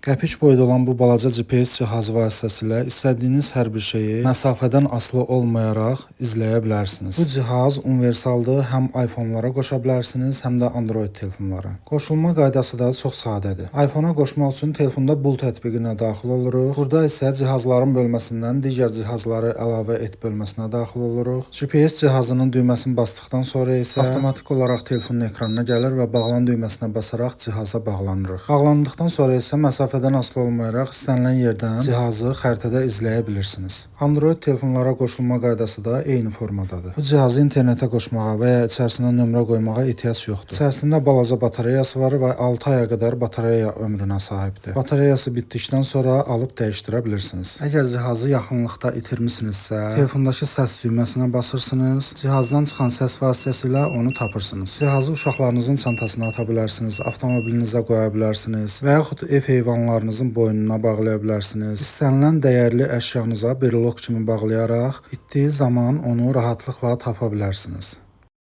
Qəpik boyda olan bu balaca GPS cihazı vasitəsilə istədiyiniz hər bir şeyi məsafədən asılı olmayaraq izləyə bilərsiniz. Bu cihaz universaldır, həm iPhone-lara qoşa bilərsiniz, həm də Android telefonlara. Qoşulma qaydası da çox sadədir. iPhone-a qoşmaq üçün telefonda Bul tətbiqinə daxil oluruq. Burada isə cihazların bölməsindən digər cihazları əlavə et bölməsinə daxil oluruq. GPS cihazının düyməsini basdıqdan sonra isə avtomatik olaraq telefonun ekranına gəlir və bağlan düyməsinə basaraq cihaza bağlanırıq. Bağlandıqdan sonra isə məsafədən asılı olmayaraq istənilən yerdən cihazı xəritədə izləyə bilirsiniz. Android telefonlara qoşulma qaydası da eyni formadadır. Bu cihazı internetə qoşmağa və ya içərisinə nömrə qoymağa ehtiyac yoxdur. İçərisində balaca batareyası var və 6 aya qədər batareya ömrünə sahibdir. Batareyası bitdikdən sonra alıb dəyişdirə bilirsiniz. Əgər cihazı yaxınlıqda itirmisinizsə, telefondakı səs düyməsinə basırsınız, cihazdan çıxan səs vasitəsilə onu tapırsınız. Cihazı uşaqlarınızın çantasına ata bilərsiniz, avtomobilinizə qoya bilərsiniz və yaxud ev heyvanlarınızın boynuna bağlaya bilərsiniz. İstənilən dəyərli əşyanıza berlok kimi bağlayaraq itdiyi zaman onu rahatlıqla tapa bilərsiniz.